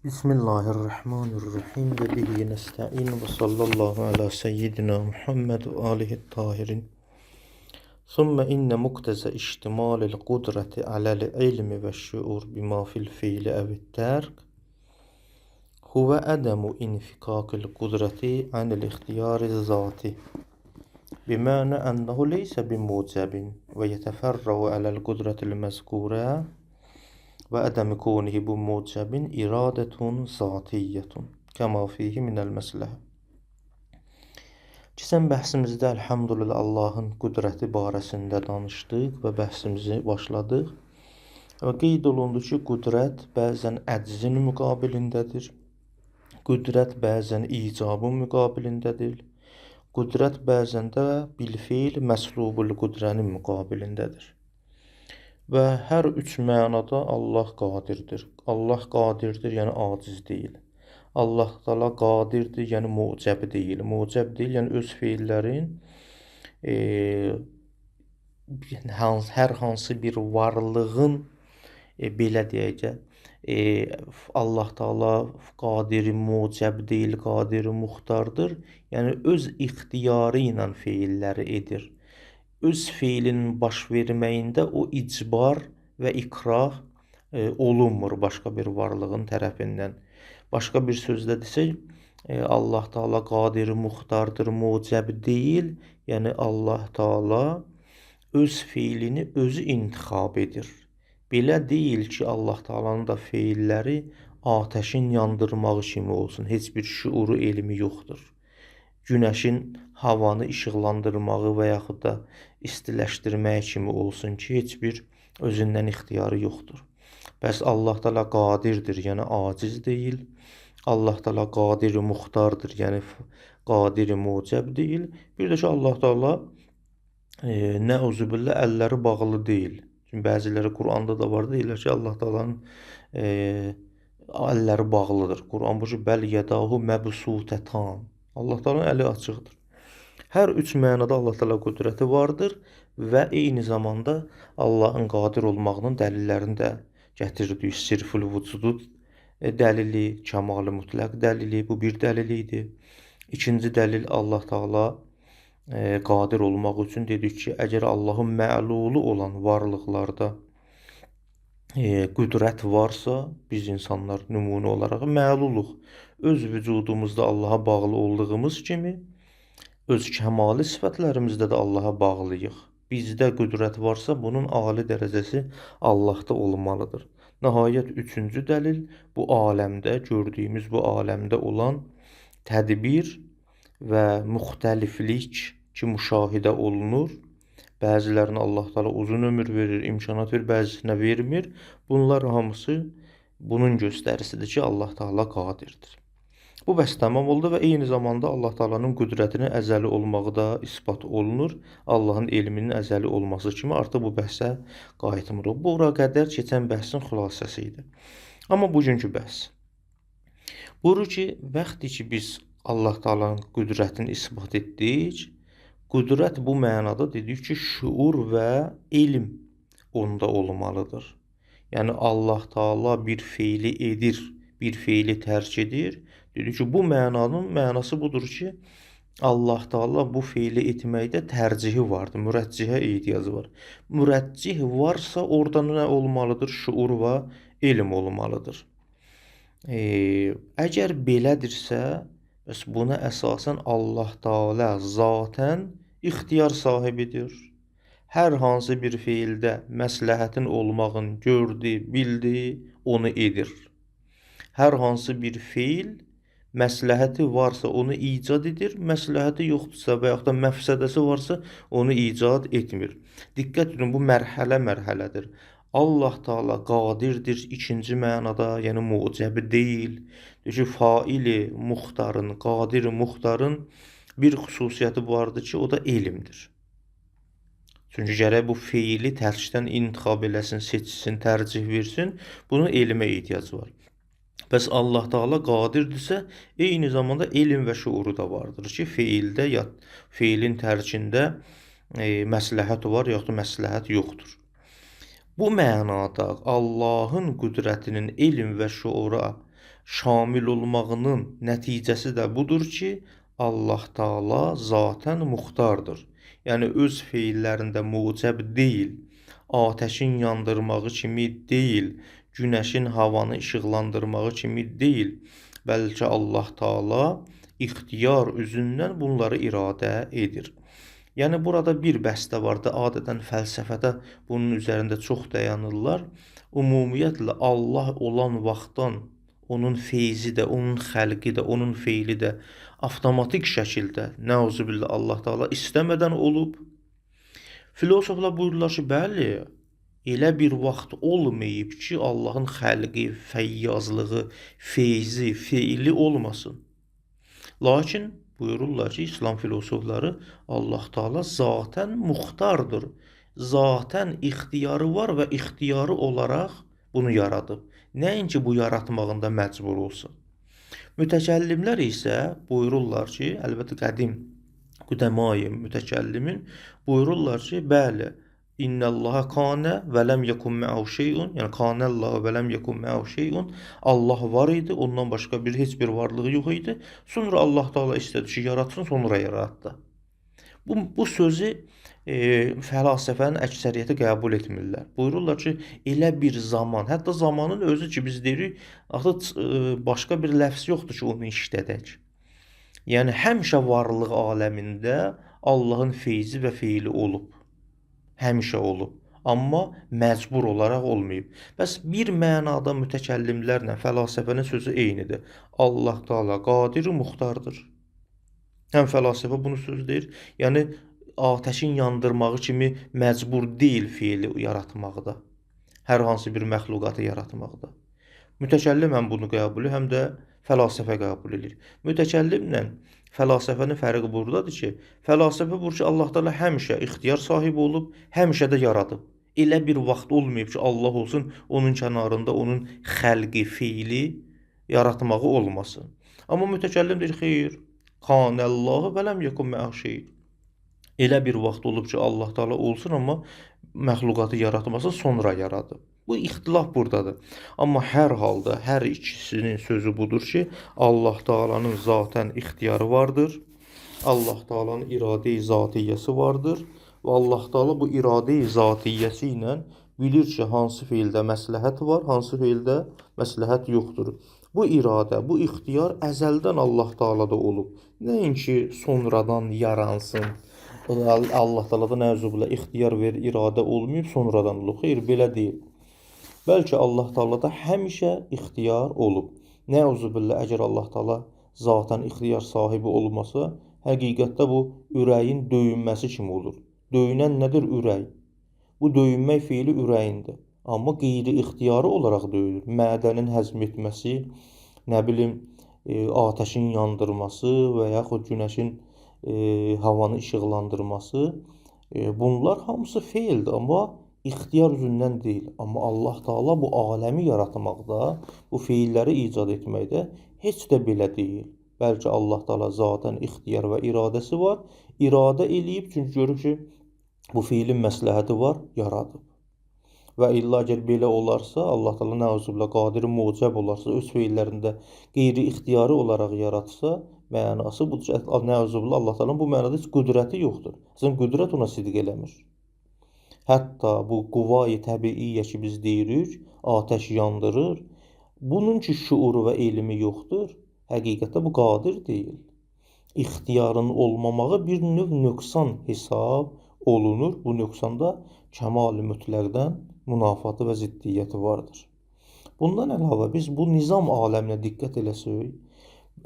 Bismillahirrahmanirrahim ve bihi nesta'in ve sallallahu ala seyyidina Muhammed ve alihi tahirin. Thumma inne mukteze iştimalil kudreti alel ilmi ve şuur bima fil fiili evit terk huve edemu infikakil kudreti anil ihtiyari zati bimâne ennehu leyse bimucebin ve yeteferra'u alel kudretil mezkure ve edemi kûnihi bu mucebin iradetun zatiyetun kema fihi minel meslehe. Keçən bəhsimizdə elhamdülillah Allahın qüdrəti barəsində danışdıq və bəhsimizi başladıq. Və qeyd olundu ki, qüdrət bəzən əczin müqabilindədir. Qüdrət bəzən icabın müqabilindədir. Qüdrət bəzən də bilfeil məslubul qüdrənin müqabilindədir. Və hər üç mənada Allah qadirdir. Allah qadirdir, yəni aciz deyil. Allah Taala qadirdir, yəni mucəb deyil. Mucəb deyil, yəni öz feillərin hər hansı bir varlığın belə deyək də, Allah Taala qadiri mucəb deyil, qadiri muxtardır. Yəni öz ixtiyarı ilə feilləri edir. Öz feilinin baş verməyində o icbar və ikrah olunmur başqa bir varlığın tərəfindən. Başqa bir sözlə desək, Allah Taala qadiri muxtardır, mucəb deyil. Yəni Allah Taala öz feilini özü intixab edir. Belə deyil ki, Allah Taalanın da feilləri atəşin yandırmağı kimi olsun. Heç bir şuuru, elmi yoxdur. Günəşin havanı işıqlandırmağı və yaxud da istiləşdirməyi kimi olsun ki, heç bir özündən ixtiyarı yoxdur. Bəs Allah Taala qadirdir, yəni aciz deyil. Allah Taala qadiri muxtardır, yəni qadiri mucəb deyil. Bir də ki, Allah Taala nəuzubillah əlləri bağlı deyil. Çünki bəziləri Quranda da var, deyirlər ki, Allah Taalanın əlləri bağlıdır. Quran buyurur ki, bəl yədahu məbsutətan. Allah Taalanın əli açıqdır. Hər üç mənada Allah Taala qüdrəti vardır və eyni zamanda Allahın qadir olmağının dəlillərini də gətirdik. Sirfül vücudu dəlili, kəmal-i mütləq dəlili, bu bir dəlil idi. İkinci dəlil Allah Taala qadir olmaq üçün dedik ki, əgər Allahın məlulu olan varlıqlarda qüdrət varsa, biz insanlar nümunə olaraq məluluq. Öz vücudumuzda Allaha bağlı olduğumuz kimi, öz kəmali sifətlərimizdə də Allaha bağlıyıq. Bizdə qüdrət varsa, bunun ali dərəcəsi Allahda olmalıdır. Nəhayət, üçüncü dəlil, bu aləmdə, gördüyümüz bu aləmdə olan tədbir və müxtəliflik ki, müşahidə olunur. Bəzilərinə Allah Taala uzun ömür verir, imkanat verir, bəzisinə vermir. Bunlar hamısı bunun göstərisidir ki, Allah Taala qadirdir. Bu bəhs tamam oldu və eyni zamanda Allah Taalanın qüdrətinin əzəli olmağı da isbat olunur. Allahın elminin əzəli olması kimi artıq bu bəhsə qayıtmırıq. Bura qədər keçən bəhsin xülasəsi idi. Amma bugünkü bəhs buyurur ki, vaxtı ki biz Allah Taalanın qüdrətini isbat etdik, qüdrət bu mənada dedik ki, şuur və elm onda olmalıdır. Yəni Allah Taala bir feili edir, bir feili tərk edir. Dedik ki, bu mənanın mənası budur ki, Allah Taala bu feili etməkdə tərcihi vardır, mürəccihə ehtiyacı var. Mürəccih varsa orada nə olmalıdır? Şuur və elm olmalıdır. Əgər belədirsə, bəs buna əsasən Allah Taala zatən ixtiyar sahibidir. Hər hansı bir feildə məsləhətin olmağın gördü, bildi, onu edir. Hər hansı bir feil məsləhəti varsa onu icad edir, məsləhəti yoxdursa və yaxud da məfsədəsi varsa onu icad etmir. Diqqət edin, bu mərhələ-mərhələdir. Allah Taala qadirdir ikinci mənada, yəni mucəb deyil. Deyir ki, faili muxtarın, qadiri muxtarın bir xüsusiyyəti vardır ki, o da elmdir. Çünki gərək bu feili tərkdən intixab eləsin, seçsin, tərcih versin. Bunun elmə ehtiyacı var. Bəs Allah Taala qadirdirsə, eyni zamanda elm və şuuru da vardır ki, feildə ya feilin tərkində məsləhət var, yaxud da məsləhət yoxdur. Bu mənada Allahın qüdrətinin elm və şuura şamil olmağının nəticəsi də budur ki, Allah Taala zatən muxtardır. Yəni öz feillərində mucəb deyil, atəşin yandırmağı kimi deyil, günəşin havanı işıqlandırmağı kimi deyil, bəlkə Allah Taala ixtiyar üzündən bunları iradə edir. Yəni burada bir bəstə vardı. Adətən fəlsəfədə bunun üzərində çox dayanırlar. Ümumiyyətlə Allah olan vaxtdan onun feyzi də, onun xəlqi də, onun feili də avtomatik şəkildə, nəuzubillah, Allah Taala istəmədən olub. Filosoflar buyururlar ki, bəli, elə bir vaxt olmayıb ki, Allahın xəlqi, fəyyazlığı, feyzi, feili olmasın. Lakin buyururlar ki, İslam filosofları Allah Taala zatən muxtardır. Zatən ixtiyarı var və ixtiyarı olaraq bunu yaradıb. Nəinki bu yaratmağında məcbur olsun. Mütəkəllimlər isə buyururlar ki, əlbəttə qədim qüdəmai mütəkəllimin buyururlar ki, bəli, İnnallaha kana və ləm yekun mə'ahu şey'un, yəni kanallahu və ləm yekun mə'ahu şey'un. Allah var idi, ondan başqa bir heç bir varlığı yox idi. Sonra Allah Taala istədi ki, yaratsın, sonra yaratdı. Bu sözü fəlasəfənin əksəriyyəti qəbul etmirlər. Buyururlar ki, elə bir zaman, hətta zamanın özü ki biz deyirik, axı başqa bir ləfz yoxdur ki, onu işlədək. Yəni həmişə varlıq aləmində Allahın feyzi və feili olub. Həmişə olub, amma məcbur olaraq olmayıb. Bəs bir mənada mütəkəllimlərlə fəlasəfənin sözü eynidir. Allah Taala qadir muxtardır. Həm fəlasəfə bunu söz deyir. Yəni atəşin yandırmağı kimi məcbur deyil feili yaratmaqda. Hər hansı bir məxluqatı yaratmaqda. Mütəkəllim həm bunu qəbul edir, həm də fəlasəfə qəbul edir. Mütəkəllimlə fəlasəfənin fərqi buradadır ki, fəlasəfə buyurur ki, Allah Taala həmişə ixtiyar sahibi olub, həmişə də yaradıb. Elə bir vaxt olmayıb ki, Allah olsun, onun kənarında onun xəlqi, feili yaratmağı olmasın. Amma mütəkəllim deyir, xeyr, kanəllahu və ləm yekun mə'ahu şey. Elə bir vaxt olub ki, Allah Taala olsun, amma məxluqatı yaratmasın, sonra yaradıb. Bu ixtilaf buradadır. Amma hər halda hər ikisinin sözü budur ki, Allah Taala'nın zatən ixtiyarı vardır. Allah Taala'nın iradə-i zatiyyəsi vardır və Allah Taala bu iradə-i zatiyyəsi ilə bilir ki, hansı feildə məsləhət var, hansı feildə məsləhət yoxdur. Bu iradə, bu ixtiyar əzəldən Allah Taala'da olub. Nəinki sonradan yaransın. Allah Taala'da nəuzubillah ixtiyar ver, iradə olmayıb, sonradan olub. Xeyr, belə deyil. Bəlkə Allah Taala'da həmişə ixtiyar olub. Nəuzubillah, əgər Allah Taala zatən ixtiyar sahibi olmasa, həqiqətdə bu ürəyin döyünməsi kimi olur. Döyünən nədir? Ürək. Bu döyünmək feili ürəyindir. Amma qeyri-ixtiyari olaraq döyülür. Mədənin həzm etməsi, nə bilim, atəşin yandırması və yaxud günəşin havanı işıqlandırması, bunlar hamısı feildir, amma ixtiyar üzündən deyil. Amma Allah Taala bu aləmi yaratmaqda, bu feilləri icad etməkdə heç də belə deyil. Bəlkə Allah Taala zatən ixtiyar və iradəsi var. İradə eləyib, çünki görür ki, bu feilin məsləhəti var, yaradıb. Və illa əgər belə olarsa, Allah Taala nəuzubillah qadir mucəb olarsa, öz feillərində qeyri-ixtiyari olaraq yaratsa, mənası budur ki, nəuzubillah Allah Taala'nın bu mənada heç qüdrəti yoxdur. Əslində qüdrət ona sidq eləmir. Hətta bu quvayı təbiiyyə ki biz deyirik, atəş yandırır. Bunun ki şuuru və elmi yoxdur. Həqiqətdə bu qadir deyil. İxtiyarın olmamağı bir növ nöqsan hesab olunur. Bu nöqsanda kəmal-i mütləqdən münafatı və ziddiyyəti vardır. Bundan əlavə biz bu nizam aləminə diqqət eləsək,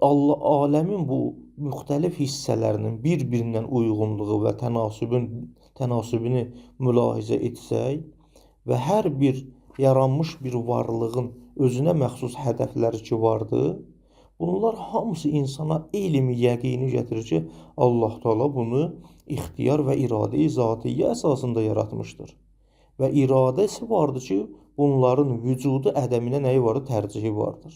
Allah aləmin bu müxtəlif hissələrinin bir-birindən uyğunluğu və tənasübünü mülahizə etsək və hər bir yaranmış bir varlığın özünə məxsus hədəfləri ki vardır, bunlar hamısı insana elmi yəqini gətirir ki, Allah Taala bunu ixtiyar və iradə-i zatiyyə əsasında yaratmışdır. Və iradəsi vardır ki, bunların vücudu ədəminə nəyi vardır? Tərcihi vardır.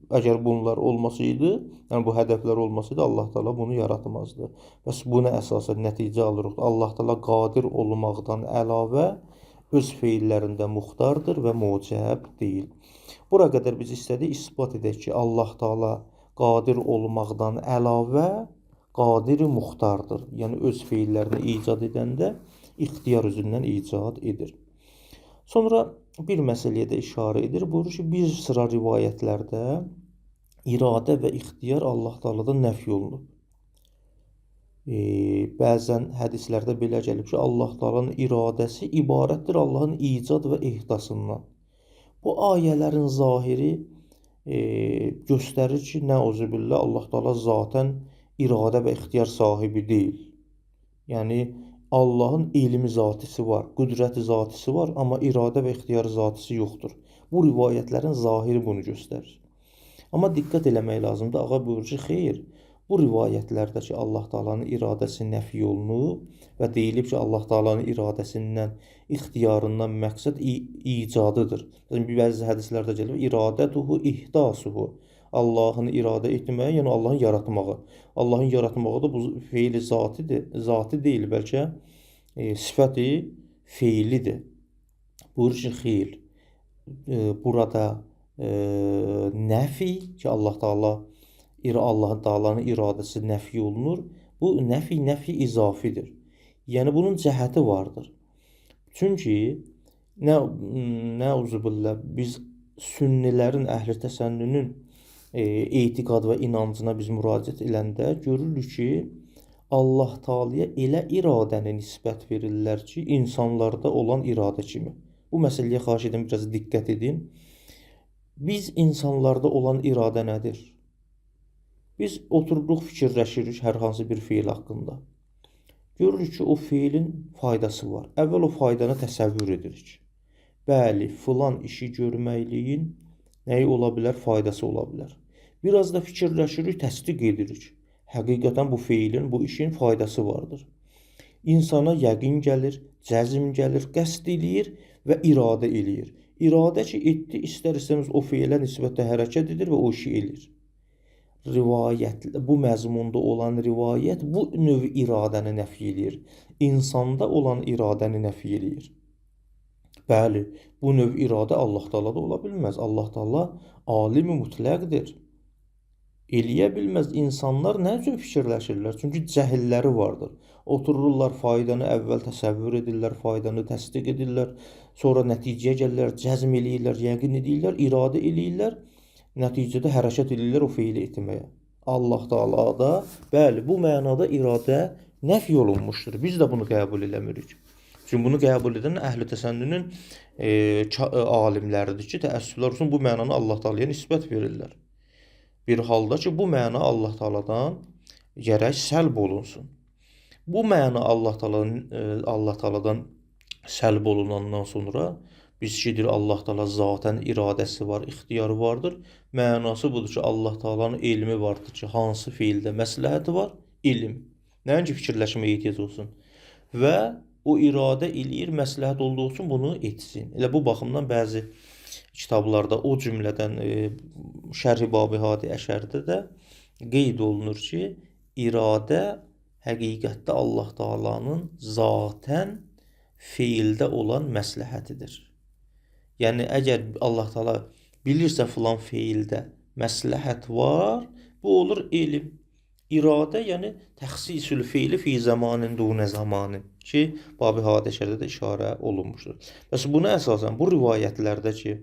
Əgər bunlar olmasaydı, yəni bu hədəflər olmasaydı, Allah Taala bunu yaratmazdı. Bəs buna əsasən nəticə alırıq. Allah Taala qadir olmaqdan əlavə Öz feillərində muxtardır və mucəb deyil. Bura qədər biz istədik isbat edək ki, Allah Taala qadir olmaqdan əlavə qadir-i muxtardır. Yəni öz feillərini icad edəndə ixtiyar üzündən icad edir. Sonra bir məsələyə də işarə edir. Buyurur ki, bir sıra rivayətlərdə iradə və ixtiyar Allah Taala'dan nəfy olunub. Bəzən hədislərdə belə gəlib ki, Allah Taala'nın iradəsi ibarətdir Allahın icad və ehdasından. Bu ayələrin zahiri göstərir ki, nəuzubillah Allah Taala zaten iradə və ixtiyar sahibi deyil. Yəni Allahın elmi zatisi var, qüdrəti zatisi var, amma iradə və ixtiyar zatisi yoxdur. Bu rivayətlərin zahiri bunu göstərir. Amma diqqət eləmək lazımdır. Ağa buyurur ki, xeyr, bu rivayətlərdə ki, Allah Taala'nın iradəsi nəfy olunub və deyilib ki, Allah Taala'nın iradəsindən, ixtiyarından məqsəd icadıdır. Məsələn, bəzi hədislərdə gəlir, iradətuhu ihdasuhu. Allahın iradə etməyi, yəni Allahın yaratmağı. Allahın yaratmağı da bu feili zatidir, zati deyil, bəlkə sifəti feilidir. Buyurur ki, xeyr. Burada nəfi ki, Allah Taala Allah Taala'nın iradəsi nəfi olunur. Bu nəfi nəfi izafidir. Yəni bunun cəhəti vardır. Çünki nəuzubillah biz sünnilərin, əhli təsənnünün etiqad və inancına biz müraciət eləndə görürük ki, Allah Taala'ya elə iradəni nisbət verirlər ki, insanlarda olan iradə kimi. Bu məsələyə xahiş edirəm biraz diqqət edin. Biz insanlarda olan iradə nədir? Biz otururuq, fikirləşirik hər hansı bir feil haqqında. Görürük ki, o feilin faydası var. Əvvəl o faydanı təsəvvür edirik. Bəli, filan işi görməkliyin nəyi ola bilər? Faydası ola bilər. Biraz da fikirləşirik, təsdiq edirik. Həqiqətən bu feilin, bu işin faydası vardır. İnsana yəqin gəlir, cəzm gəlir, qəsd eləyir və iradə eləyir. İradə ki etdi, istər-istəməz o feilə nisbətlə hərəkət edir və o işi eləyir. Rivayət, bu məzmunda olan rivayət bu növ iradəni nəfy eləyir. İnsanda olan iradəni nəfy eləyir. Bəli, bu növ iradə Allah Taala'da ola bilməz. Allah Taala alim-i mütləqdir. Eləyə bilməz. İnsanlar nə üçün fikirləşirlər? Çünki cəhilləri vardır. Otururlar, faydanı əvvəl təsəvvür edirlər, faydanı təsdiq edirlər, sonra nəticəyə gəlirlər, cəzm eləyirlər, yəqin edirlər, iradə eləyirlər. Nəticədə hərəkət eləyirlər o feili etməyə. Allah Taala'da, bəli, bu mənada iradə nəfy olunmuşdur. Biz də bunu qəbul eləmirik. Çünki bunu qəbul edən əhl-i təsənnünün alimləridir ki, təəssüflər olsun bu mənanı Allah Taala'ya nisbət verirlər. Bir halda ki, bu məna Allah Taala'dan gərək səlb olunsun. Bu məna Allah Taala'dan səlb olunandan sonra biz ki, deyir, Allah Taala zaten iradəsi var, ixtiyarı vardır. Mənası budur ki, Allah Taala'nın elmi vardır ki, hansı feildə məsləhəti var? Elm. Nəinki fikirləşməyə ehtiyac olsun. Və o iradə eləyir, məsləhət olduğu üçün bunu etsin. Elə bu baxımdan bəzi kitablarda, o cümlədən Şərh-i Babi Hadi Əşərdə də qeyd olunur ki, iradə həqiqətdə Allah Taala'nın zaten feildə olan məsləhətidir. Yəni əgər Allah Taala bilirsə filan feildə məsləhət var, bu olur elm. İradə, yəni təxsisül feili fi zamanin dunə zamanin ki, Babi Hadi Əşərdə də işarə olunmuşdur. Bəs buna əsasən bu rivayətlərdə ki,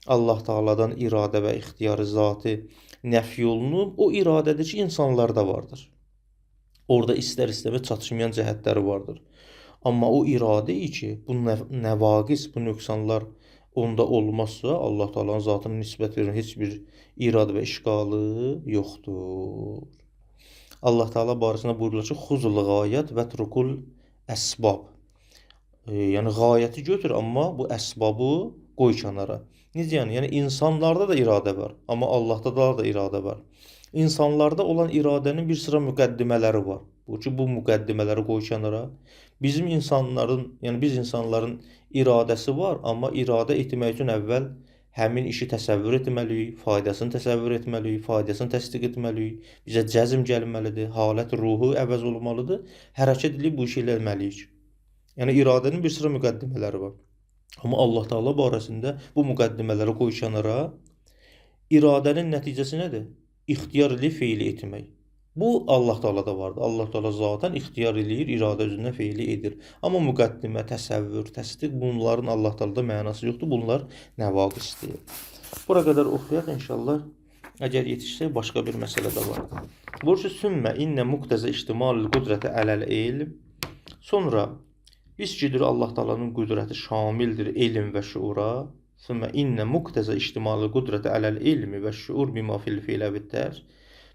Allah Taala'dan iradə və ixtiyarı zati nəfy olunub, o iradədir ki, insanlarda vardır. Orada istər-istəməz çatışmayan cəhətləri vardır. Amma o iradə ki, bu nəvaqis, bu nöqsanlar onda olmazsa, Allah Taala'nın zatına nisbət verən heç bir irad və işqalı yoxdur. Allah Taala barəsində buyurulur ki, xuzul qayət və trukul əsbab. Yəni qayəti götür, amma bu əsbabı qoy kənara. Necə yəni? Yəni insanlarda da iradə var, amma Allahda da iradə var. İnsanlarda olan iradənin bir sıra müqəddimələri var. Bu ki, bu müqəddimələri qoy kənara. Bizim insanların, yəni biz insanların iradəsi var, amma iradə etmək üçün əvvəl həmin işi təsəvvür etməliyik, faydasını təsəvvür etməliyik, faydasını təsdiq etməliyik, bizə cəzm gəlməlidir, halət ruhu əvəz olmalıdır, hərəkət edib bu işi eləməliyik. Yəni iradənin bir sıra müqəddimələri var. Amma Allah Taala barəsində bu müqəddimələri qoy kənara. İradənin nəticəsi nədir? İxtiyar ilə feili etmək. Bu Allah Taalada vardır. Allah Taala zaten ixtiyar eləyir, iradə üzündən feili edir. Amma müqəddimə, təsəvvür, təsdiq bunların Allah Taalada mənası yoxdur. Bunlar nəvaqisdir. Bura qədər oxuyaq inşallah. Əgər yetişsək başqa bir məsələ də var. Buyurur ki, sümmə innə muqtəzə ihtimalül qudrəti ələl elm. Sonra biz ki, Allah Taala'nın qüdrəti şamildir elm və şuura. Sümmə innə muqtəzə ihtimalül qudrəti ələl elmi və şuur bima fil fi'lə bittər.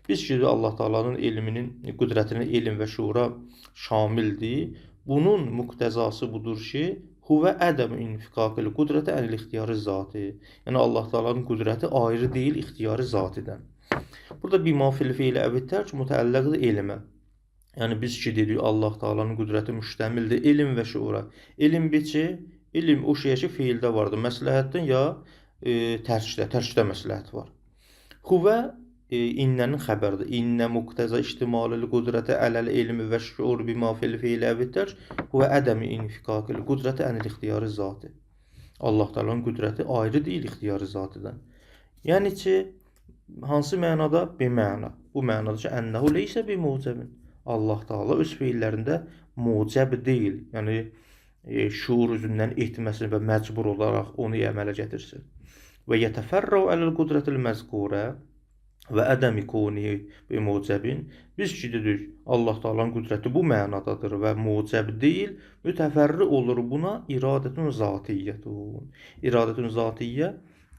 Biz ki, Allah Taala'nın elminin, qüdrətinin elm və şuura şamildir. Bunun muqtəzası budur ki, huvə ədəm infikakil qudrəti ənil ixtiyarı zati. Yəni Allah Taala'nın qüdrəti ayrı deyil ixtiyarı zatidən. Burada bima fil fi'lə əvvəl mütəalliqdir elmə. Yəni biz ki dedik Allah Taala'nın qüdrəti müştəmildir elm və şuura. Elm biçi, elm o şeyə ki feildə vardır. Məsləhətdən ya tərkdə, tərkdə məsləhət var. Huvə innənin xəbəridir. İnnə muqtəzə ihtimalül qudrəti ələl elmi və şuur bima fil fi'lə əvvəl huvə ədəmi infikakil qudrəti ənil ixtiyarı zati. Allah Taala'nın qüdrəti ayrı deyil ixtiyarı zatidən. Yəni ki, hansı mənada? Bir məna. Bu mənada ki, ənəhu leysə bi mucəbin. Allah Taala öz feillərində mucəb deyil. Yəni şuur üzündən etməsin və məcbur olaraq onu əmələ gətirsin. Və yetəfərrəu ələl qudrətil məzkurə və ədəmi kunihi bi mucəbin. Biz ki dedik, Allah Taala'nın qüdrəti bu mənadadır və mucəb deyil, mütəfərri olur buna iradətun zatiyyətun. İradətun zatiyyə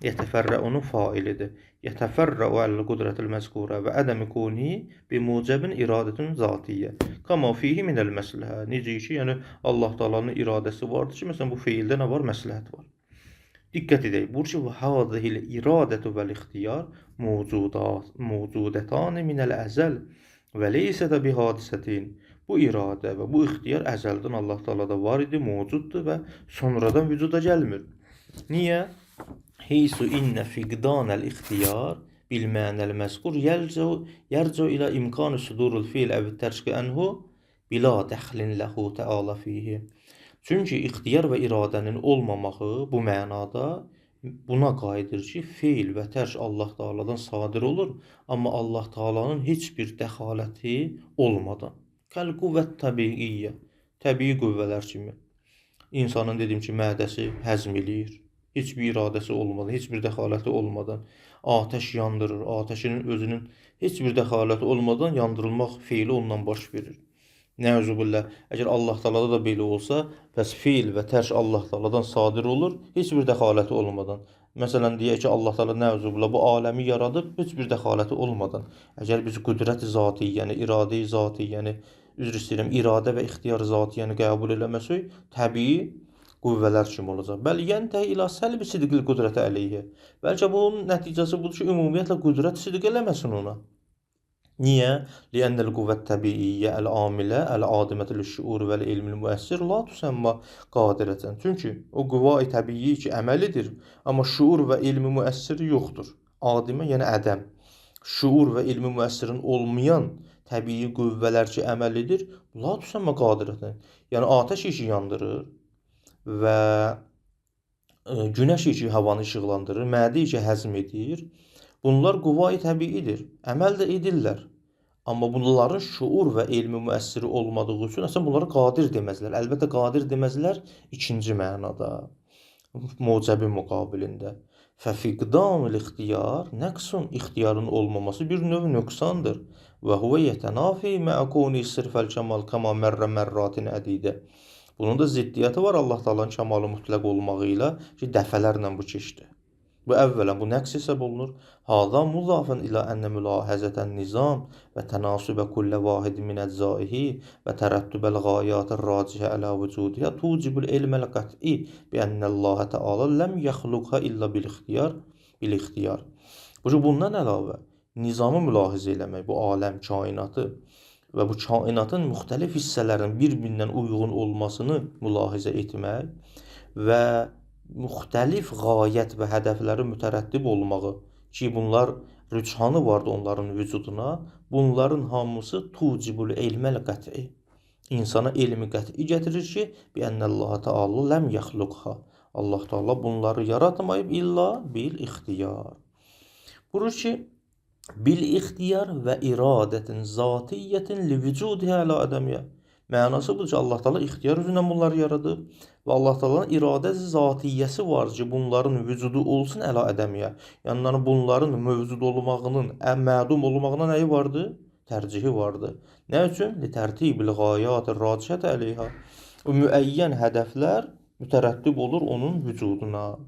yetəfərrə onun failidir. Yetəfərrəu ələl qudrətil məzkurə və ədəmi kunihi bi mucəbin iradətun zatiyyə. Kama fihi minəl məsləhə. Necə ki, yəni Allah Taala'nın iradəsi vardır ki, məsələn bu feildə nə var? Məsləhət var. Diqqət edək. Buyurur ki, və hadihil iradətu vəl ixtiyar mövcudətani minəl əzəl və leysə də bi hadisətin. Bu iradə və bu ixtiyar əzəldən Allah Taala'da var idi, mövcuddur və sonradan vücuda gəlmir. Niyə? Heysu innə fiqdanəl ixtiyar bil mənəl məzkur yərcəu ilə imkanı sudurul fiil əv tərki ənhu bila dəxlin ləhu təala fihi. Çünki ixtiyar və iradənin olmamağı bu mənada buna qayıdır ki, feil və tərk Allah Taala'dan sadir olur, amma Allah Taala'nın heç bir dəxaləti olmadan. Kəl qüvvət təbiiyyə, təbii qüvvələr kimi. İnsanın dediyim ki, mədəsi həzm eləyir. Heç bir iradəsi olmadan, heç bir dəxaləti olmadan atəş yandırır. Atəşinin özünün heç bir dəxaləti olmadan yandırılmaq feili ondan baş verir. Nəuzubillah, əgər Allah Taala'da da belə olsa, pəs feil və tərk Allah Taala'dan sadir olur, heç bir dəxaləti olmadan. Məsələn, deyək ki, Allah Taala nəuzubillah bu aləmi yaradıb heç bir dəxaləti olmadan. Əgər biz qüdrət zati, yəni iradə-i zati, yəni üzr istəyirəm, iradə və ixtiyar zati, yəni qəbul eləməsək, təbii qüvvələr kimi olacaq. Bəli, yəntəhi ilə səlbi sidqil qüdrətə əleyhi. Bəlkə bunun nəticəsi budur ki, ümumiyyətlə qüdrət sidq eləməsin ona. Niyə? Li'annel qüvvət təbiiyyə əl-amilə əl-adimətü lişşuur vəl-ilmil müəssir la tusemma qadirətən. Çünki o qüvva-i təbii ki, əməlidir, amma şuur və elmi müəssiri yoxdur. Adimə, yəni ədəm. Şuur və elmi müəssirin olmayan təbii qüvvələr ki, əməlidir, la tusemma qadirətən. Yəni atəş işi yandırır və günəş işi havanı işıqlandırır, mədə işi həzm edir. Bunlar qüvva-i təbiidir. Əməl də edirlər. Amma bunların şuur və elmi müəssiri olmadığı üçün əslində bunlara qadir deməzlər. Əlbəttə qadir deməzlər ikinci mənada, mucəbi müqabilində. Fəfiqdanul ixtiyar nəqsun, ixtiyarın olmaması bir növ nöqsandır. Və huvə yetənafi mə'kuni sirfəl kəmal kəma mərrə mərratin ədidə. Bunun da ziddiyyəti var Allah Taala'nın kəmalı mütləq olmağı ilə ki, dəfələrlə bu keçdi. Bu əvvələn bu nəqs hesab olunur. Hâzâ muzafən ilə ənə mülahəzətən nizam və tənasübə kullə vahidin min eczaihi və tərəttübəl ğayatır racihə ələ vücudihə tucibul elməl qət'i bi ennəllâhə təala ləm yəxluqhə illə bil ixtiyar bil ixtiyar. Bu bundan əlavə nizamı mülahizə eləmək, bu aləm, kainatı və bu kainatın müxtəlif hissələrinin bir-birindən uyğun olmasını mülahizə etmək və müxtəlif ғayət və hədəfləri mütərəttib olmağı ki, bunlar rüçhanı vardı onların vücuduna, bunların hamısı tucibul elməl qət'i. İnsana elmi qəti gətirir ki, bi ennəllaha təala ləm yəxluqha. Allah Teala bunları yaratmayıb illa bil ixtiyar. Buyurur ki, bil ixtiyar və iradətin zatiyyətin li vücudiha əla ədəmiyə. Mənası budur ki, Allah Teala ixtiyar üzündən bunları yaradıb və Allah Taala'nın iradə zatiyyəsi var ki, bunların vücudu olsun əla ədəmiyə. Yəni bunların mövcud olmağının, mədum olmağına nəyi vardı? Tərcihi vardı. Nə üçün? Li tərtibil ğayat-ı racihət əleyha. O müəyyən hədəflər mütərəttib olur onun vücuduna.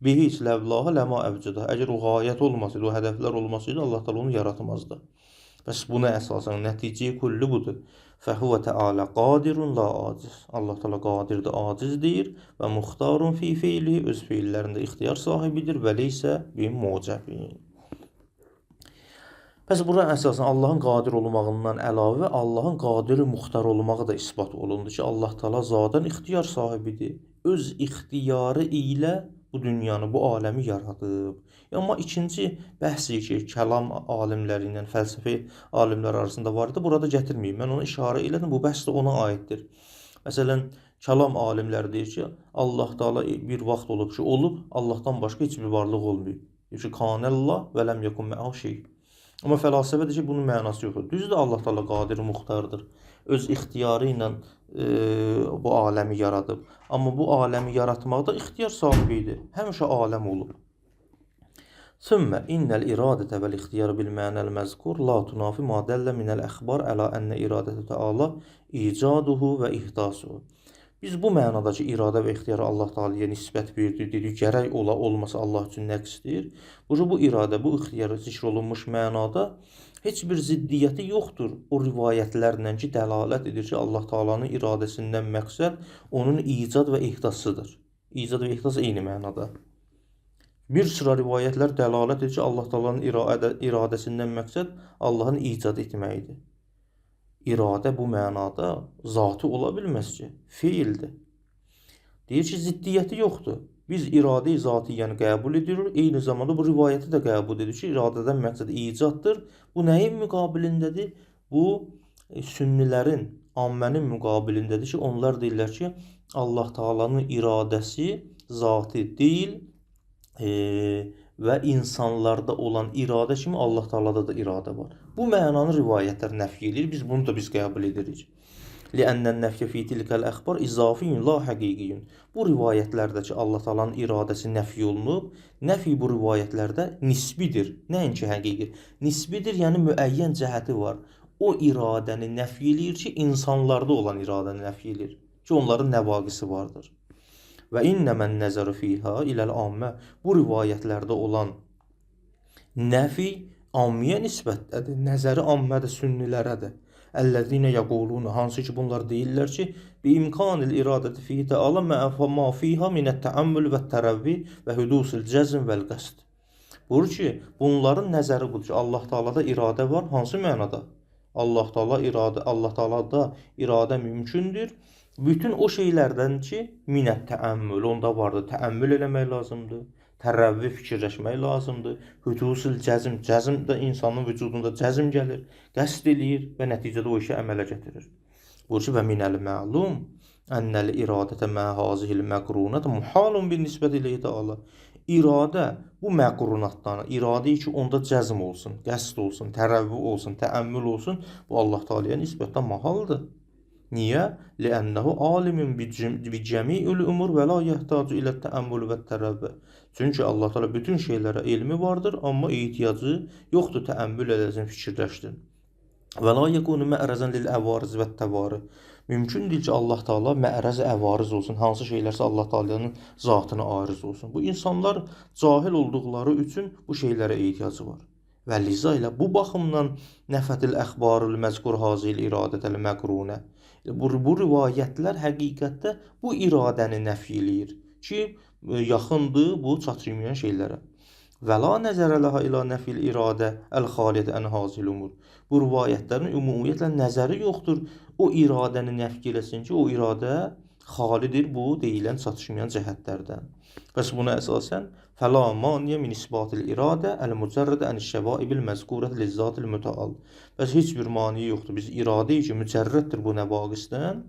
Bihi ləvlahu ləma əvcədə. Əgər o ғayət olmasaydı, o hədəflər olmasaydı, Allah Teala onu yaratmazdı. Bəs buna əsasən nəticə kulli budur. Fəhuvə Teala qadirun la aciz. Allah Teala qadirdir, aciz deyir və muxtarun fi feilihi, öz feillərində ixtiyar sahibidir və leysə bi mucəbin. Bəs bura əsasən Allahın qadir olmağından əlavə Allahın qadiri muxtar olmağı da isbat olundu ki, Allah Teala zaten ixtiyar sahibidir. Öz ixtiyarı ilə bu dünyanı, bu aləmi yaradıb. Amma ikinci bəhsi ki, kəlam alimləri ilə fəlsəfi alimlər arasında var idi, burada gətirməyim. Mən ona işarə elədim, bu bəhs də ona aiddir. Məsələn, kəlam alimləri deyir ki, Allah Teala bir vaxt olub ki, olub, Allahdan başqa heç bir varlıq olmayıb. Deyir ki, kanəllah və ləm yekun mə'ahu şey. Amma fəlasəfə deyir ki, bunun mənası yoxdur. Düzdür, Allah Teala qadir muxtardır. Öz ixtiyarı ilə bu aləmi yaradıb. Amma bu aləmi yaratmaqda ixtiyar sahibi idi. Həmişə aləm olub. Sümmə innəl iradətə vəl ixtiyar bil mənəl məzkur la tunafi ma dəllə minəl əxbar əla ennə iradətü təala icaduhu və ihdasuhu. Biz bu mənadakı iradə və ixtiyarı Allah Taala'ya nisbət verdik, dedik, gərək ola olmasa Allah üçün nəqsdir. Bu iradə, bu ixtiyar zikr olunmuş mənada heç bir ziddiyyəti yoxdur. O rivayətlərlə ki, dəlalət edir ki, Allah Taala'nın iradəsindən məqsəd onun icad və ihdasıdır. İcad və ihdas eyni mənada. Bir sıra rivayətlər dəlalət edir ki, Allah Taala'nın iradəsindən məqsəd Allahın icad etməyidir. İradə bu mənada zatı ola bilməz ki, feildir. Deyir ki, ziddiyyəti yoxdur. Biz iradə-i zatiyyəni qəbul edirik, eyni zamanda bu rivayəti də qəbul edirik ki, iradədən məqsəd icaddır. Bu nəyin müqabilindədir? Bu sünnilərin, ammənin müqabilindədir ki, onlar deyirlər ki, Allah Taala'nın iradəsi zati deyil və insanlarda olan iradə kimi Allah Taala'da da iradə var. Bu mənanı rivayətlər nəfy eləyir. Biz bunu da biz qəbul edirik. Li'ənnən nəfyə fi tilkəl əxbar izafiyyun la həqiqiyyun. Bu rivayətlərdəki Allah Taala'nın iradəsi nəfy olunub. Nəfy bu rivayətlərdə nisbidir, nəinki həqiqi. Nisbidir, yəni müəyyən cəhəti var. O iradəni nəfy eləyir ki, insanlarda olan iradəni nəfy eləyir ki, onların nəvaqisi vardır. Və innəmən nəzəru fiha iləl ammə. Bu rivayətlərdə olan nəfi ammiyə nisbətdədir. Nəzəri ammədir, sünnilərədir. Əlləzinə yəquluna, hansı ki bunlar deyirlər ki, bi imkanil iradəti fihi təala ma fiha minət təəmmül və tərəvvi və hudusul cəzm vəl qəsd. Buyurur ki, bunların nəzəri budur ki, Allah Taala'da iradə var, hansı mənada? Allah Taala iradə, Allah Taala'da iradə mümkündür. Bütün o şeylərdən ki, minət təəmmül, onda vardır. Təəmmül eləmək lazımdır. Tərəvvi fikirləşmək lazımdır. Hüdusul cəzm, cəzm də insanın vücudunda cəzm gəlir, qəsd eləyir və nəticədə o işi əmələ gətirir. Buyurur ki, və minəl məlum ennəl iradətə mə hazihil məqrunət muhalun bin nisbət ileyhi təala. İradə bu məqrunatdan, iradə ki, onda cəzm olsun, qəsd olsun, tərəvvi olsun, təəmmül olsun, bu Allah Taala'ya nisbətən mahaldır. Niyə? Li'ənəhu alimun bi cəmi'il umur və la yəhtacu ilə təəmmül və tərəvvü. Çünki Allah Teala bütün şeylərə elmi vardır, amma ehtiyacı yoxdur təəmmül eləsin, fikirləşsin. Və la yekunu mə'rəzən lil əvariz və təvari. Mümkün deyil ki, Allah Teala mə'rəz əvariz olsun, hansı şeylərsə Allah Taala'nın zatına ariz olsun. Bu insanlar cahil olduqları üçün bu şeylərə ehtiyacı var. Və liza ilə bu baxımdan nəfətil əxbarul məzkur hazil iradətəl məqrunə. Bu rivayətlər həqiqətdə bu iradəni nəfy eləyir ki, yaxındır bu çatışmayan şeylərə. Və la nəzərə ləha ilə nəfil iradə əl-xaliyyət ən hazil umur. Bu rivayətlərin ümumiyyətlə nəzəri yoxdur. O iradəni nəfy eləsin ki, o iradə xalidir bu deyilən çatışmayan cəhətlərdən. Bəs buna əsasən fəla maniyə min isbatil iradə əl-mücərrədə ən-şəvaibil məzkurət lizzatil müteal. Bəs heç bir maneə yoxdur. Biz iradə ki, mücərrəddir bu nəvaqisdən.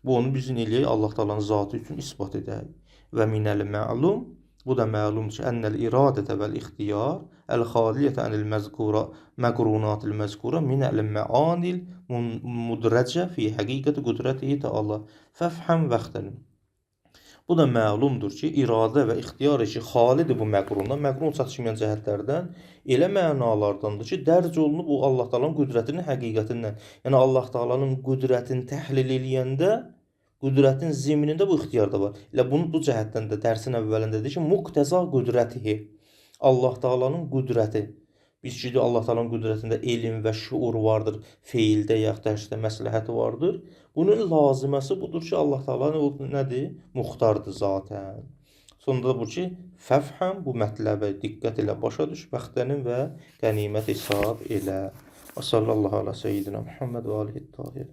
Bu onu bizim eləyək Allah Taala'nın zatı üçün isbat edək. Və minəl ma'lum, bu da məlumdur ki, ennel iradətə vəl ixtiyar əl-xaliyyətə ənil məzkura məqrunatil məzkura minəl məanil mudracə fi həqiqəti qüdrətihi təala. Fəfhəm vəxtənim. Bu da məlumdur ki, iradə və ixtiyar ki, xalidir bu məqrundan, məqrun çatışmayan cəhətlərdən elə mənalardandır ki, dərc olunub o Allah Taala'nın qüdrətinin həqiqətindən. Yəni Allah Taala'nın qüdrətini təhlil eləyəndə qüdrətin zimnində bu ixtiyar da var. Elə bunu bu cəhətdən də dərsin əvvəlində dedi ki, muqtəza qüdrətihi. Allah Taala'nın qüdrəti. Biz ki, Allah Taala'nın qüdrətində elm və şuur vardır, feildə yaxud da məsləhəti vardır. Bunun laziməsi budur ki, Allah Taala nədir? Muxtardır zaten. Sonunda da bu ki, fəfhəm, bu mətləbə diqqət elə, başa düş, bəxtənin və qənimət hesab elə. Və sallallahu ala seyyidina Muhammed və alihi tahir.